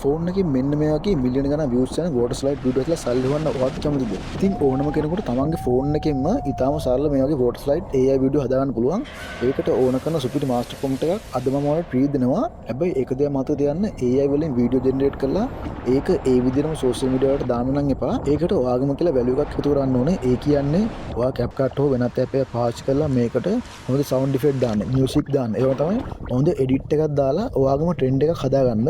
Phone එකේ මෙන්න මේ වගේ මිලියන ගණන් වීව්ස් යන වෝටර් ස්ලයිඩ් වීඩියෝ හදලා සල්ලි හොයන්න ඔයාත් කැමතිද? ඉතින් ඕනම කෙනෙකුට තමන්ගේ ෆෝන් එකෙන්ම ඉතාම සරල මේ වගේ වෝටර් ස්ලයිඩ් AI video හදාගන්න පුළුවන්. ඒකට ඕන කරන සුපිරි මාස්ටර් ප්‍රොම්ප්ට් එකක් අද මම ඔයාලට ෆ්‍රී දෙනවා. හැබැයි ඒක දෙයක් මතක තියන්න, AI වලින් වීඩියෝ ජෙනරේට් කරලා ඒක ඒ විදිහටම සෝෂල් මීඩියා වලට දාන්න නම් එපා. ඒකට ඔයාගම කියලා වැලියු එකක් එකතු කරන්න ඕනේ. ඒ කියන්නේ ඔයා CapCut හෝ වෙනත් ඇප් එකක් පාවිච්චි කරලා මේකට හොඳ සවුන්ඩ් ඉෆෙක්ට් දාන්න, මියුසික් දාන්න. ඒව තමයි හොඳ එඩිට් එකක් දාලා ඔයාගම ට්‍රෙන්ඩ් එකක් හදාගන්න.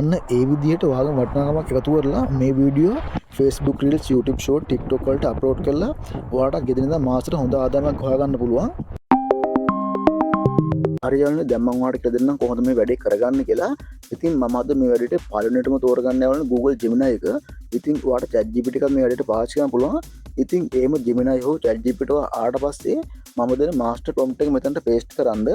අන්න ඒ විදිහට ඔයාගම වටිනාකමක් එකතු කරලා මේ video Facebook Reels, YouTube Short, TikTok වලට අප්ලෝඩ් කරලා ඔයාලට ගෙදර ඉඳන් මාසෙට හොඳ ආදායමක් හොයාගන්න පුළුවන්. හරි යාළුවනේ, දැන් මම ඔයාලට කියලා දෙන්නම් කොහොමද මේ වැඩේ කරගන්නේ කියලා. ඉතින් මම අද මේ වැඩේට පළවෙනිටම තෝරගන්න යන්නේ Google Gemini එක. ඉතින් ඔයාලට ChatGPT එකත් මේ වැඩේට පාවිච්චි කරන්න පුළුවන්. ඉතින් එහෙම Gemini හෝ ChatGPT ආවට පස්සේ මම දෙන මාස්ටර් ප්‍රොම්ප්ට් එක මෙතනට පේස්ට් කරන්න.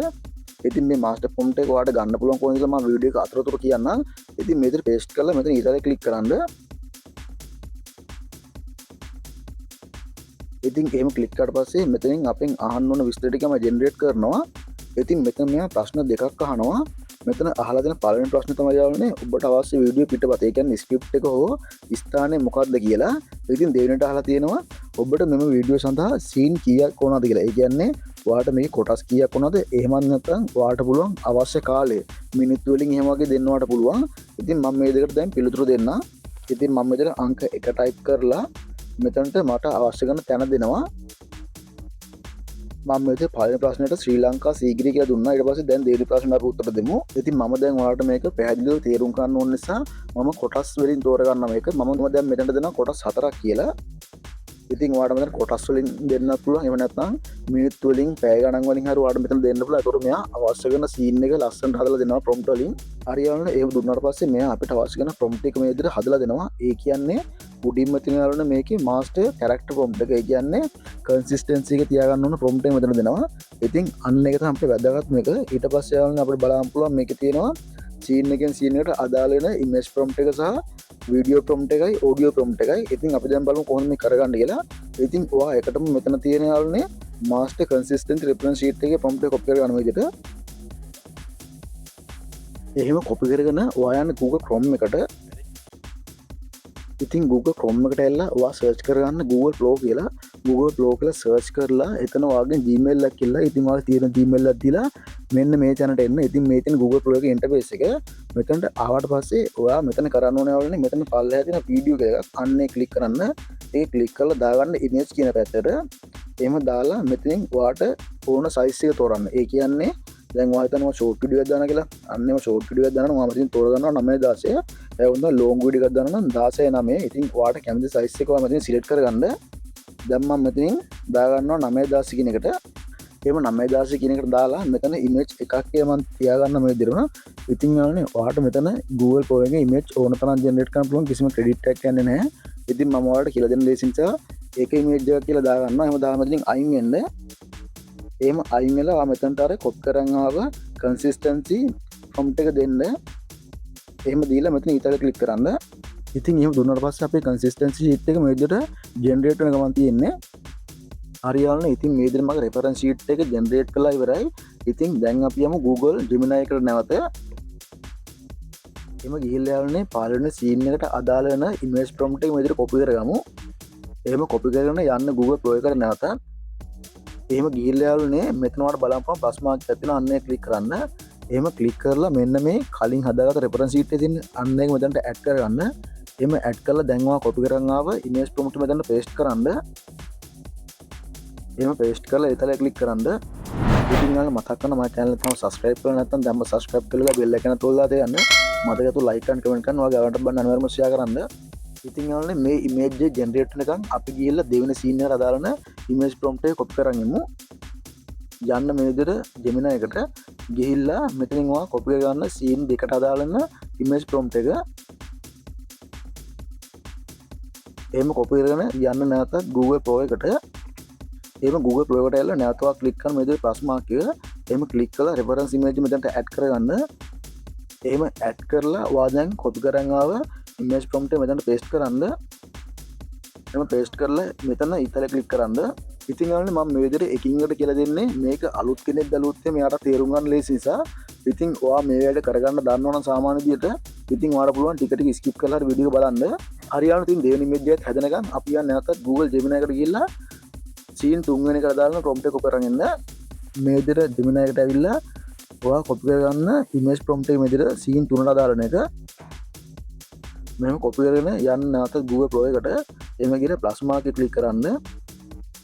ඉතින් මේ මාස්ටර් ප්‍රොම්ප්ට් එක ඔයාලට ගන්න පුළුවන් කොහොමද කියලා මම වීඩියෝ එක අතරතුර කියන්නම්. ඉතින් මේ විදිහට පේස්ට් කරලා මෙතන ඊළඟ ක්ලික් කරන්න. ඉතින් එහෙම ක්ලික් කරාට පස්සේ මෙතනින් අපෙන් අහන්න ඕන විස්තර ටික මම ජෙනරේට් කරනවා. ඉතින් මෙතන මෙයා ප්‍රශ්න දෙකක් අහනවා. මෙතන අහලා දෙන පළවෙනි ප්‍රශ්නේ තමයි යාළුවනේ, ඔබට අවශ්‍ය වීඩියෝ පිටපත, ඒ කියන්නේ ස්ක්‍රිප්ට් එක හෝ ස්ථානය මොකක්ද කියලා. ඉතින් දෙවෙනිට අහලා තියෙනවා ඔබට මෙම වීඩියෝ සඳහා සීන් කීයක් ඕනද කියලා. ඒ කියන්නේ ඔයාලට මේ කොටස් කීයක් ඕනද, එහෙමත් නැත්නම් ඔයාලට පුළුවන් අවශ්‍ය කාලය මිනිත්තු වලින් එහෙම වගේ දෙන්න ඔයාලට පුළුවන්. ඉතින් මම මේ දෙකට දැන් පිළිතුරු දෙන්නම්. ඉතින් මම මෙතන අංක 1 ටයිප් කරලා මෙතනට මට අවශ්‍ය කරන තැන දෙනවා. මම මෙතන පළවෙනි ප්‍රශ්නෙට ශ්‍රී ලංකා සීගිරි කියලා දුන්නා. ඊට පස්සේ දැන් දෙවෙනි ප්‍රශ්නෙට අපි උත්තර දෙමු. ඉතින් මම දැන් ඔයාලට මේක පැහැදිලිව තේරුම් ගන්න ඕන නිසා මම කොටස් වලින් තෝරගන්නවා මේක. මම දැන් මෙතනට දෙනවා කොටස් 4ක් කියලා. ඉතින් ඔයාලට මෙතන කොටස් වලින් දෙන්නත් පුළුවන්. එහෙම නැත්නම් මිනිත්තු වලින් පැය ගණන් වලින් හරි ඔයාලට මෙතන දෙන්න පුළුවන්. ඒතකොට මෙයා අවශ්‍ය කරන සීන් එක ලස්සනට හදලා දෙනවා ප්‍රොම්ප්ට් වලින්. හරි යාළුවනේ, එහෙම දුන්නාට පස්සේ මෙයා අපිට අවශ්‍ය කරන ප්‍රොම්ප්ට් එක මේ විදිහට හදලා දෙනවා. ඒ කියන්නේ උඩින්ම තියෙන යාළුවනේ මේකේ මාස්ටර් කැරක්ටර් ප්‍රොම්ප්ට් එක. ඒ කියන්නේ කන්සිස්ටන්සි එක තියාගන්න ඕන ප්‍රොම්ප්ට් එක මෙතන දෙනවා. ඉතින් අන්න ඒක තමයි අපිට වැදගත්ම එක. ඊට පස්සේ යාළුවනේ අපිට බලන්න පුළුවන් මේකේ තියෙනවා සීන් එකෙන් සීන් එකට අදාළ වෙන ඉමේජ් ප්‍රොම්ප්ට් එක සහ වීඩියෝ ප්‍රොම්ප්ට් එකයි ඔඩියෝ ප්‍රොම්ප්ට් එකයි. ඉතින් අපි දැන් බලමු කොහොමද මේ කරගන්නේ කියලා. ඉතින් ඔයා එකටම මෙතන තියෙන යාළුවනේ මාස්ටර් කන්සිස්ටන්සි රෙෆරන්ස් ෂීට් එකේ ප්‍රොම්ප්ට් එක කොපි කරගන්න විදිහට. එහෙම කොපි කරගෙන ඔයා යන්න Google Chrome එකට. ඉතින් Google Chrome එකට ඇවිල්ලා ඔයා සර්ච් කරගන්න Google Flow කියලා. Google Flow කියලා සර්ච් කරලා එතන ඔයාගේ Gmail එකක් කියලා. ඉතින් ඔයාගේ තියෙන Gmail එකක් දීලා මෙන්න මේ තැනට එන්න. ඉතින් මේ තියෙන Google Flow එකේ ඉන්ටර්ෆේස් එක. මෙතනට ආවට පස්සේ ඔයා මෙතන කරන්න ඕනේ යාළුවනේ, මෙතන පල්ලෙහා තියෙන වීඩියෝ කියලා එකක්. අන්න ඒ ක්ලික් කරන්න. ඒ ක්ලික් කරලා දාගන්න ඉමේජ් කියන පැත්තට. එහෙම දාලා මෙතනින් ඔයාට ඕන සයිස් එක තෝරන්න. ඒ කියන්නේ දැන් ඔයා හිතනවා ෂෝට් වීඩියෝ එකක් දානවා කියලා. අන්න එහෙම ෂෝට් වීඩියෝ එකක් දානවා නම් ඔයා මෙතනින් තෝරගන්නවා 9:16. ඒ වුණා ලොං වීඩියෝ එකක් දානවා නම් 16:9. ඉතින් ඔයාට කැමති සයිස් එක ඔයා මෙතනින් සිලෙක්ට් කරගන්න. දැන් මම මෙතනින් දාගන්නවා 9:16 කියන එකට. එහෙම 9:16 කියන එකට දාලා මෙතන ඉමේජ් එකක් කියලා මම තියාගන්න මේ විදිහට වුණා. ඉතින් යාළුවනේ ඔයාට මෙතන Google Flow එකේ ඉමේජ් ඕන තරම් ජෙනරේට් කරන්න පුළුවන්, කිසිම ක්‍රෙඩිට් එකක් යන්නේ නැහැ. ඉතින් මම ඔයාලට කියලා දෙන්න ලේසි නිසා ඒක ඉමේජ් එකක් කියලා දාගන්නවා. එහෙම දාලා මෙතනින් අයින් වෙන්න. එහෙම අයින් වෙලා ඔයා මෙතනට අර කොපි කරන් ආව කන්සිස්ටන්සි ප්‍රොම්ප්ට් එක දෙන්න. එහෙම දීලා මෙතන ඊතල ක්ලික් කරන්න. ඉතින් එහෙම දුන්නාට පස්සේ අපේ කන්සිස්ටන්සි ෂීට් එක මේ විදිහට ජෙනරේට් වෙන ගමන් තියෙන්නේ. හරි යාළුවනේ, ඉතින් මේ විදිහට මගේ රෙෆරන්ස් ෂීට් එක ජෙනරේට් කරලා ඉවරයි. ඉතින් දැන් අපි යමු Google Gemini එකට නැවත. එහෙම ගිහිල්ලා යාළුවනේ පළවෙනි සීන් එකට අදාළ වෙන ඉමේජ් ප්‍රොම්ප්ට් එක මේ විදිහට කොපි කරගමු. එහෙම කොපි කරගෙන යන්න Google Flow එකට නැවත. එහෙම ගිහිල්ලා යාළුවනේ මෙතන ඔයාලට බලන්න පුළුවන් ප්ලස් මාක් එකක් තියෙනවා. අන්න ඒක ක්ලික් කරන්න. එහෙම ක්ලික් කරලා මෙන්න මේ කලින් හදාගත්ත රෙෆරන්ස් ෂීට් එකේ තියෙන අන්න ඒක මෙතනට ඇඩ් කරගන්න. එහෙම ඇඩ් කරලා දැන් ඔයා කොපි කරන් ආව ඉමේජ් ප්‍රොම්ප්ට් මෙතනට පේස්ට් කරන්න. එහෙම පේස්ට් කරලා ඒතලේ ක්ලික් කරන්න. ඉතින් ඔයාලා මතක් කරන මගේ channel එක තාම subscribe කරලා නැත්නම් දැන්ම subscribe කරලා bell icon එක තෝරලා තියන්න. මතක ඇතුව like and comment කරන්න. ඔයාගේ යාළුවන්ට බලන්න අනිවාර්යයෙන්ම share කරන්න. ඉතින් ඔයාලනේ මේ ඉමේජ් එක ජෙනරේට් වෙනකන් අපි ගිහිල්ලා දෙවෙනි සීන් එකට අදාළ වෙන ඉමේජ් ප්‍රොම්ප්ට් එක කොපි කරන් ඉමු. යන්න මේ විදිහට Gemini එකට ගිහිල්ලා මෙතනින් ඔයා කොපි කරගන්න සීන් දෙකට අදාළ වෙන ඉමේජ් ප්‍රොම්ප්ට් එක. එහෙම කොපි කරගෙන යන්න නැවතත් Google Flow එකට. එහෙම Google Flow එකට ඇවිල්ලා නැවත ඔයා ක්ලික් කරන මේ විදිහට ප්ලස් මාක් එක. එහෙම ක්ලික් කරලා රෙෆරන්ස් ඉමේජ් මෙතනට ඇඩ් කරගන්න. එහෙම ඇඩ් කරලා ඔයා දැන් කොපි කරන් ආව ඉමේජ් ප්‍රොම්ප්ට් එක මෙතනට පේස්ට් කරන්න. එහෙම පේස්ට් කරලා මෙතන ඉතල ක්ලික් කරන්න. ඉතින් යාළුවනේ මම මේ විදිහට එකින් එකට කියලා දෙන්නේ මේක අලුත් කෙනෙක් බැලුවොත් එහෙම එයාට තේරුම් ගන්න ලේසි නිසා. ඉතින් ඔයා මේ වැඩ කරගන්න දන්නවනම් සාමාන්‍ය විදිහට ඉතින් ඔයාලට පුළුවන් ටික ටික ස්කිප් කරලා හරි වීඩියෝ එක බලන්න. හරි යාළුවනේ, ඉතින් දෙවෙනි ඉමේජ් එකත් හැදෙනකන් අපි යන්නේ නැවතත් Google Gemini එකට ගිහිල්ලා සීන් තුන්වෙනි එකට දාලා ප්‍රොම්ප්ට් එක කොපි කරන් එන්න. මේ විදිහට Gemini එකට ඇවිල්ලා ඔයා කොපි කරගන්න ඉමේජ් ප්‍රොම්ප්ට් එක මේ විදිහට සීන් තුනට අදාළ එක. මෙහෙම කොපි කරගෙන යන්න නැවතත් Google Flow එකට. එහෙම ගිහලා ප්ලස් මාක් එක ක්ලික් කරන්න.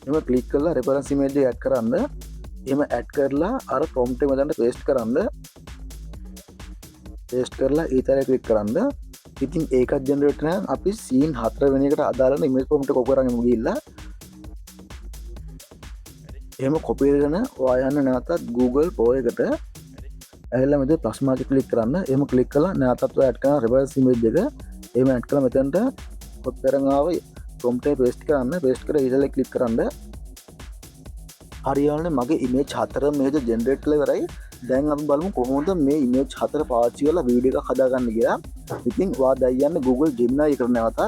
එහෙම ක්ලික් කරලා රෙෆරන්ස් ඉමේජ් එක ඇඩ් කරන්න. එහෙම ඇඩ් කරලා අර ප්‍රොම්ප්ට් එක මෙතනට පේස්ට් කරන්න. පේස්ට් කරලා ඊතරය ක්ලික් කරන්න. ඉතින් ඒකත් ජෙනරේට් වෙනවා. අපි සීන් 4 වෙනි එකට අදාළ වෙන ඉමේජ් ප්‍රොම්ප්ට් එක කොපි කරන් යමු ගිහිල්ලා. එහෙම කොපි කරගෙන ඔයා යන්න නැවතත් Google Flow එකට. ඇවිල්ලා මෙතන ප්ලස් මාක් එක ක්ලික් කරන්න. එහෙම ක්ලික් කරලා නැවතත් ඔයා ඇඩ් කරන රෙෆරන්ස් ඉමේජ් එක. එහෙම ඇඩ් කරලා මෙතනට කොපි කරන් ආව ප්‍රොම්ප්ට් එක පේස්ට් කරන්න. පේස්ට් කරලා ඊළඟ ක්ලික් කරන්න. හරි යාළුවනේ, මගේ ඉමේජ් 4 මේක ජෙනරේට් කරලා ඉවරයි. දැන් අපි බලමු කොහොමද මේ ඉමේජ් 4 පාවිච්චි කරලා වීඩියෝ එකක් හදාගන්න කියලා. ඉතින් ඔයා දැන් යන්න Google Gemini එකට නැවතත්.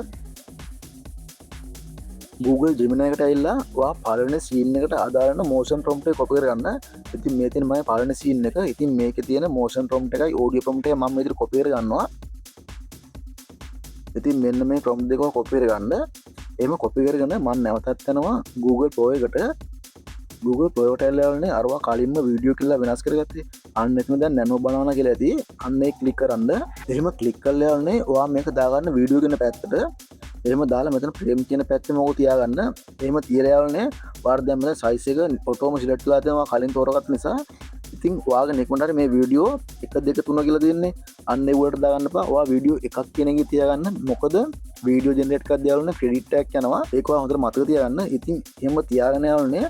Google Gemini එකට ඇවිල්ලා ඔයා පළවෙනි සීන් එකට අදාළ වෙන මෝෂන් ප්‍රොම්ප්ට් එක කොපි කරගන්න. ඉතින් මේ තියෙන මගේ පළවෙනි සීන් එක. ඉතින් මේකේ තියෙන මෝෂන් ප්‍රොම්ප්ට් එකයි ඔඩියෝ ප්‍රොම්ප්ට් එකයි මම මේ විදිහට කොපි කරගන්නවා. ඉතින් මෙන්න මේ ප්‍රොම්ප්ට් දෙක කොපි කරගන්න. එහෙම කොපි කරගෙන මම නැවතත් යනවා Google Flow එකට. Google Flow එකට ඇවිල්ලා යන්නේ අරවා කලින්ම වීඩියෝ කියලා වෙනස් කරගත්තේ. අන්න එතන දැන් නැනෝ බනානා කියලා ඇති. අන්න ඒක ක්ලික් කරන්න. එහෙම ක්ලික් කරලා යන්නේ ඔයා මේක දාගන්න වීඩියෝ කියන පැත්තට. එහෙම දාලා මෙතන ෆ්‍රේම් කියන පැත්තේ මොකද තියාගන්න. එහෙම තියලා යන්නේ ඔයාට දැන් මෙතන සයිස් එක ඔටෝම සිලෙක්ට් වෙලා තියෙනවා කලින් තෝරගත්ත නිසා. ඉතින් ඔයාගේ නිකමට හරි මේ වීඩියෝ 1 2 3 කියලා දෙන්නේ. අන්න ඒ වලට දාගන්න එපා. ඔයා වීඩියෝ එකක් කියන එකේ තියාගන්න. මොකද වීඩියෝ ජෙනරේට් කරද්දී යාළුවනේ ක්‍රෙඩිට් එකක් යනවා. ඒක ඔයා හොඳට මතක තියාගන්න. ඉතින් එහෙම තියාගෙන යාළුවනේ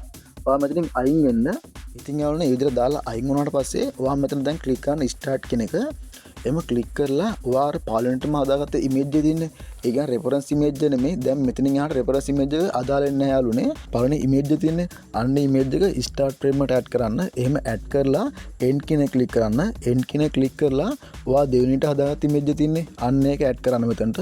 ඔයා මෙතනින් අයින් වෙන්න. ඉතින් යාළුවනේ මේ විදිහට දාලා අයින් වුණාට පස්සේ ඔයා මෙතන දැන් ක්ලික් කරන්න ස්ටාර්ට් කියන එක. එහෙම ක්ලික් කරලා ඔයා අර පළවෙනිටම හදාගත්ත ඉමේජ් එක තියෙන්නේ. ඒ කියන්නේ රෙෆරන්ස් ඉමේජ් එක නෙමෙයි. දැන් මෙතනින් එහාට රෙෆරන්ස් ඉමේජ් එක අදාළ වෙන්නේ නැහැ යාළුවනේ. පළවෙනි ඉමේජ් එක තියෙන්නේ. අන්න ඉමේජ් එක ස්ටාර්ට් ෆ්‍රේම් එකට ඇඩ් කරන්න. එහෙම ඇඩ් කරලා එන්ඩ් කියන එක ක්ලික් කරන්න. එන්ඩ් කියන එක ක්ලික් කරලා ඔයා දෙවෙනිට හදාගත්ත ඉමේජ් එක තියෙන්නේ. අන්න ඒක ඇඩ් කරන්න මෙතනට.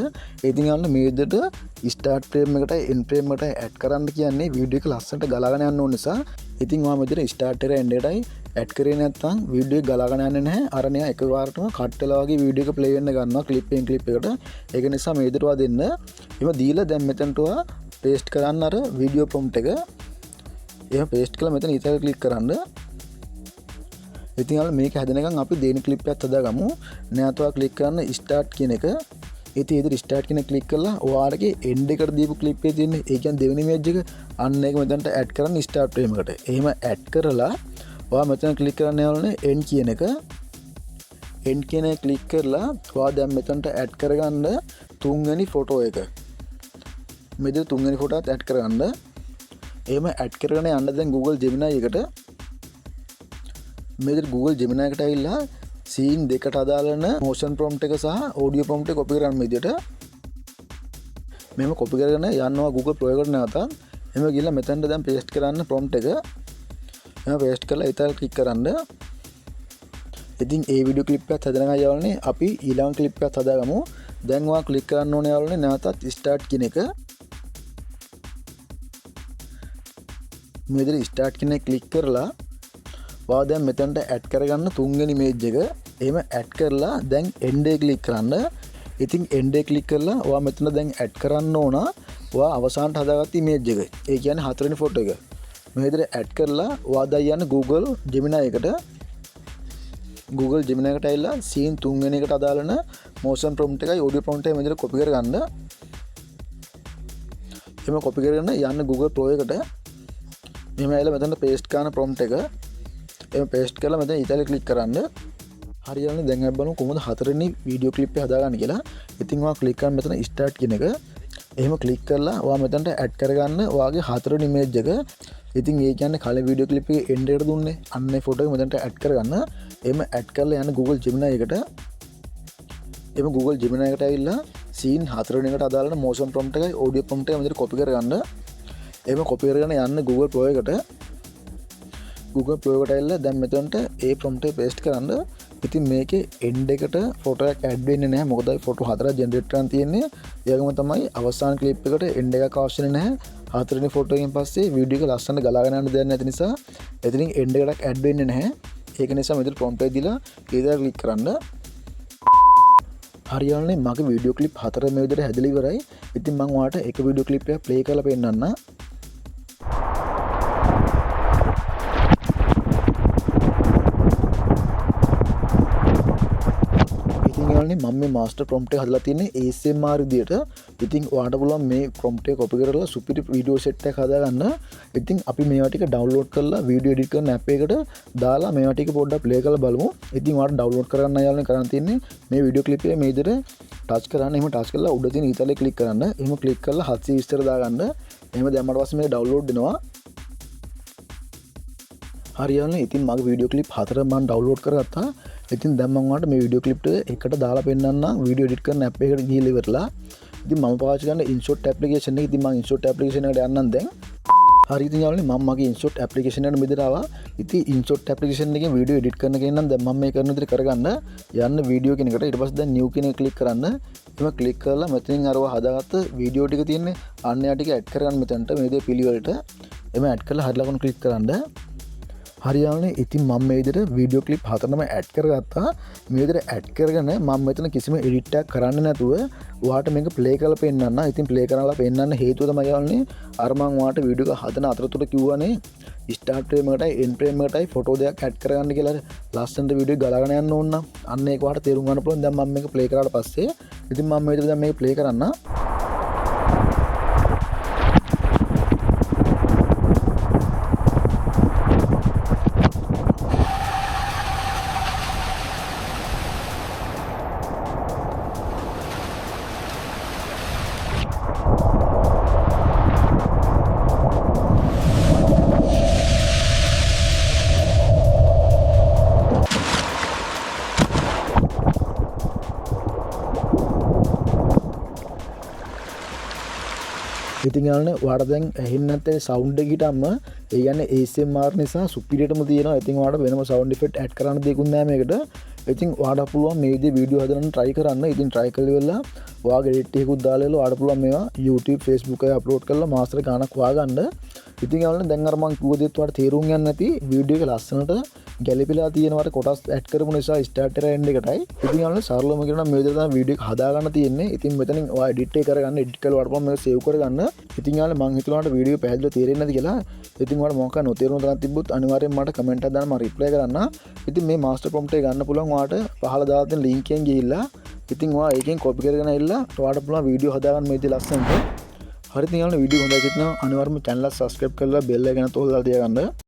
ඉතින් යාළුවනේ මේ විදිහට ස්ටාර්ට් ෆ්‍රේම් එකට එන්ඩ් ෆ්‍රේම් එකට ඇඩ් කරන්න කියන්නේ වීඩියෝ එක ලස්සනට ගලාගෙන යන්න ඕන නිසා. ඉතින් ඔයා මෙතන ස්ටාර්ට් එක එන්ඩ් එකටයි ඇඩ් කරේ නැත්නම් වීඩියෝ එක ගලාගෙන යන්නේ නැහැ. අර නිකන් එකපාරටම කට් වෙලා වගේ වීඩියෝ එක ප්ලේ වෙන්න ගන්නවා ක්ලිප් එකෙන් ක්ලිප් එකට. ඒක නිසා මේ විදිහට ඔයා දෙන්න. එහෙම දීලා දැන් මෙතනට ඔයා පේස්ට් කරන්න අර වීඩියෝ ප්‍රොම්ප්ට් එක. එහෙම පේස්ට් කරලා මෙතන ඊතර ක්ලික් කරන්න. ඉතින් යාළුවනේ මේක හැදෙනකන් අපි දෙවෙනි ක්ලිප් එකත් හදාගමු. නැවත ඔයා ක්ලික් කරන්න ස්ටාර්ට් කියන එක. ඉතින් ඒ විදිහට ස්ටාර්ට් කියන එක ක්ලික් කරලා ඔයාලගේ එන්ඩ් එකට දීපු ක්ලිප් එකේ තියෙන්නේ. ඒ කියන්නේ දෙවෙනි ඉමේජ් එක. අන්න ඒක මෙතනට ඇඩ් කරන්න ස්ටාර්ට් ෆ්‍රේම් එකට. එහෙම ඇඩ් කරලා ඔයා මෙතන ක්ලික් කරන්න යාළුවනේ එන්ඩ් කියන එක. එන්ඩ් කියන එක ක්ලික් කරලා ඔයා දැන් මෙතනට ඇඩ් කරගන්න තුන්වෙනි ෆොටෝ එක. මේ විදිහට තුන්වෙනි ෆොටෝත් ඇඩ් කරගන්න. එහෙම ඇඩ් කරගෙන යන්න දැන් Google Gemini එකට. මේ විදිහට Google Gemini එකට ඇවිල්ලා සීන් දෙකට අදාළ වෙන මෝෂන් ප්‍රොම්ප්ට් එක සහ ඔඩියෝ ප්‍රොම්ප්ට් එක කොපි කරගන්න මේ විදිහට. මෙහෙම කොපි කරගෙන යනවා Google Flow එකට නැවතත්. එහෙම ගිහලා මෙතනට දැන් පේස්ට් කරන්න ප්‍රොම්ප්ට් එක. එහෙම පේස්ට් කරලා ඊතර ක්ලික් කරන්න. ඉතින් ඒ වීඩියෝ ක්ලිප් එකත් හදනකන් යාළුවනේ අපි ඊළඟ ක්ලිප් එකත් හදාගමු. දැන් ඔයා ක්ලික් කරන්න ඕනේ යාළුවනේ නැවතත් ස්ටාර්ට් කියන එක. මේ විදිහට ස්ටාර්ට් කියන එක ක්ලික් කරලා ඔයා දැන් මෙතනට ඇඩ් කරගන්න තුන්වෙනි ඉමේජ් එක. එහෙම ඇඩ් කරලා දැන් එන්ඩ් එක ක්ලික් කරන්න. ඉතින් එන්ඩ් එක ක්ලික් කරලා ඔයා මෙතන දැන් ඇඩ් කරන්න ඕන ඔයා අවසානට හදාගත්ත ඉමේජ් එක. ඒ කියන්නේ හතරවෙනි ෆොටෝ එක. මේ විදිහට ඇඩ් කරලා ඔයා දැන් යන්න Google Gemini එකට. Google Gemini එකට ඇවිල්ලා සීන් තුන්වෙනි එකට අදාළ වෙන මෝෂන් ප්‍රොම්ප්ට් එකයි ඔඩියෝ ප්‍රොම්ප්ට් එකයි මේ විදිහට කොපි කරගන්න. එහෙම කොපි කරගෙන යන්න Google Flow එකට. මෙහෙම ඇවිල්ලා මෙතන පේස්ට් කරන ප්‍රොම්ප්ට් එක. එහෙම පේස්ට් කරලා මෙතන ඊතල ක්ලික් කරන්න. හරියන්නේ දැන් අපි බලමු කොහොමද හතරවෙනි වීඩියෝ ක්ලිප් එක හදාගන්න කියලා. ඉතින් ඔයා ක්ලික් කරන්න මෙතන ස්ටාර්ට් කියන එක. එහෙම ක්ලික් කරලා ඔයා මෙතනට ඇඩ් කරගන්න ඔයාගේ හතරවෙනි ඉමේජ් එක. ඉතින් ඒ කියන්නේ කලින් වීඩියෝ ක්ලිප් එකේ එන්ඩ් එකට දුන්නේ. අන්න ඒ ෆොටෝ එක මෙතනට ඇඩ් කරගන්න. එහෙම ඇඩ් කරලා යන්න Google Gemini එකට. එහෙම Google Gemini එකට ඇවිල්ලා සීන් හතරවෙනි එකට අදාළ වෙන මෝෂන් ප්‍රොම්ප්ට් එකයි ඔඩියෝ ප්‍රොම්ප්ට් එකයි මෙතන කොපි කරගන්න. එහෙම කොපි කරගෙන යන්න Google Flow එකට. Google Flow එකට ඇවිල්ලා දැන් මෙතනට ඒ ප්‍රොම්ප්ට් එක පේස්ට් කරන්න. ඉතින් මේකේ එන්ඩ් එකට ෆොටෝ එකක් ඇඩ් වෙන්නේ නැහැ. මොකද අපි ෆොටෝ හතරක් ජෙනරේට් කරන් තියෙන්නේ. ඒ වගේම තමයි අවසාන ක්ලිප් එකට එන්ඩ් එකක් අවශ්‍ය නැහැ. හතරවෙනි ෆොටෝ එකෙන් පස්සේ වීඩියෝ එක ලස්සනට ගලාගෙන යන්න දෙයක් නැති නිසා එතනින් එන්ඩ් එකටක් ඇඩ් වෙන්නේ නැහැ. ඒක නිසා මෙතන ප්‍රොම්ප්ට් එක දීලා ඊළඟ ක්ලික් කරන්න. හරියන්නේ මගේ වීඩියෝ ක්ලිප් හතර මේ විදිහට හැදලා ඉවරයි. ඉතින් මං ඔයාලට එක වීඩියෝ ක්ලිප් එකක් ප්ලේ කරලා පෙන්නන්න. ඉතින් යාළුවනේ මම මේ මාස්ටර් ප්‍රොම්ප්ට් එක හදලා තියෙන්නේ ASMR විදියට. ඉතින් ඔයාලට පුළුවන් මේ ප්‍රොම්ප්ට් එක කොපි කරලා සුපිරි වීඩියෝ සෙට් එකක් හදාගන්න. ඉතින් අපි මේවා ටික ඩවුන්ලෝඩ් කරලා වීඩියෝ එඩිට් කරන ඇප් එකට දාලා මේවා ටික පොඩ්ඩක් ප්ලේ කරලා බලමු. ඉතින් ඔයාලට ඩවුන්ලෝඩ් කරගන්න යාළුවනේ කරන් තියෙන්නේ මේ වීඩියෝ ක්ලිප් එක මේ විදියට ටච් කරන්න. එහෙම ටච් කරලා උඩ තියෙන ඊතලේ ක්ලික් කරන්න. එහෙම ක්ලික් කරලා 720 දාගන්න. එහෙම දැම්මට පස්සේ මේක ඩවුන්ලෝඩ් වෙනවා. හරි යාළුවනේ ඉතින් මගේ වීඩියෝ ක්ලිප් හතර මම ඩවුන්ලෝඩ් කරගත්තා. ඉතින් දැන් මම ඔයාලට මේ වීඩියෝ ක්ලිප් ටික එකට දාලා පෙන්නන්නම් වීඩියෝ එඩිට් කරන ඇප් එකට ගිහිල්ලා ඉවරලා. ඉතින් මම පාවිච්චි කරන InShot application එක. ඉතින් මම InShot application එකට යන්නම් දැන්. හරි ඉතින් යාළුවනේ මම මගේ InShot application එකට මෙතන ආවා. ඉතින් InShot application එකෙන් වීඩියෝ එඩිට් කරන කෙනෙක් නම් දැන් මම මේ කරන විදිහට කරගන්න. යන්න වීඩියෝ කියන එකට. ඊට පස්සේ දැන් new කියන එක ක්ලික් කරන්න. එහෙම ක්ලික් කරලා මෙතනින් අරව හදාගත්ත වීඩියෝ ටික තියෙන්නේ. අන්න ඒවා ටික ඇඩ් කරගන්න මෙතනට මේ විදිහට පිළිවෙලට. එහෙම ඇඩ් කරලා හරි ලකුණු ක්ලික් කරන්න. හරි යාළුවනේ ඉතින් මම මේ විදිහට වීඩියෝ ක්ලිප් හතරම ඇඩ් කරගත්තා. මේ විදිහට ඇඩ් කරගෙන මම මෙතන කිසිම එඩිට් එකක් කරන්නේ නැතුව ඔයාට මේක ප්ලේ කරලා පෙන්නන්න. ඉතින් ප්ලේ කරලා පෙන්නන්න හේතුව තමයි යාළුවනේ අර මං ඔයාට වීඩියෝ එක හදන අතරතුර කිව්වනේ ස්ටාර්ට් ෆ්‍රේම් එකටයි එන්ඩ් ෆ්‍රේම් එකටයි ෆොටෝ දෙකක් ඇඩ් කරගන්න කියලා. ලස්සනට වීඩියෝ එක ගලාගෙන යන්න ඕන නම් අන්න ඒක ඔයාට තේරුම් ගන්න පුළුවන්. දැන් මම මේක ප්ලේ කරාට පස්සේ ඉතින් මම මේ විදිහට දැන් මේක ප්ලේ කරන්න. ඉතින් යාළුවනේ ඔයාලට දැන් ඇහෙන්නේ නැත්තේ සවුන්ඩ් එක හිටම්ම ඒ කියන්නේ ASMR නිසා සුපිරියටම තියෙනවා. ඉතින් ඔයාලට වෙනම සවුන්ඩ් ඉෆෙක්ට් ඇඩ් කරන්න දෙයක්වත් නෑ මේකට. ඉතින් ඔයාලට පුළුවන් මේ විදිහේ වීඩියෝ හදන්න try කරන්න. ඉතින් try කරලා ඉවරලා ඔයාගේ එඩිට් එකකුත් දාලා ඉවරලා ඔයාලට පුළුවන් මේවා YouTube, Facebook එකේ අප්ලෝඩ් කරලා මාස්ටර් ගාණක් හොයාගන්න. ඉතින් යාළුවනේ දැන් අර මං කිව්ව දේත් ඔයාලට තේරුම් යන්නේ නැති වීඩියෝ එක ලස්සනට ගැලපිලා තියෙනවට කොටස් ඇඩ් කරපු නිසා ස්ටාර්ට් එක එන්ඩ් එකටයි. ඉතින් යාළුවනේ සරලවම කියනවා නම් මේ විදිහට තමයි වීඩියෝ එක හදාගන්න තියෙන්නේ. ඉතින් මෙතනින් ඔයා එඩිට් එක කරගන්න, එඩිට් කරලා ඔයාලට පුළුවන් මේක සේව් කරගන්න. ඉතින් යාළුවනේ මං හිතුවා ඔයාලට වීඩියෝ පැහැදිලිව තේරෙන්නේ නැති කියලා. ඉතින් ඔයාලට මොකක් හරි නොතේරුණු තැනක් තිබ්බොත් අනිවාර්යෙන්ම මට කමෙන්ට් එකක් දාන්න මම රිප්ලයි කරන්න. ඉතින් මේ මාස්ටර් ප්‍රොම්ප්ට් එක ගන්න පුළුවන් ඔයාලට පහළ දාලා තියෙන ලින්ක් එකෙන් ගිහිල්ලා. ඉතින් ඔයා ඒකෙන් කොපි කරගෙන ඇවිල්ලා ඔයාලට පුළුවන් වීඩියෝ හදාගන්න මේ විදිහට ලස්සනට. හරි ඉතින් යාළුවනේ වීඩියෝ හොඳයි කියලා හිතනවා. අනිවාර්යෙන්ම චැනල් එක සබ්ස්ක්‍රයිබ් කරලා බෙල් එක ගැන තෝරලා තියාගන්න.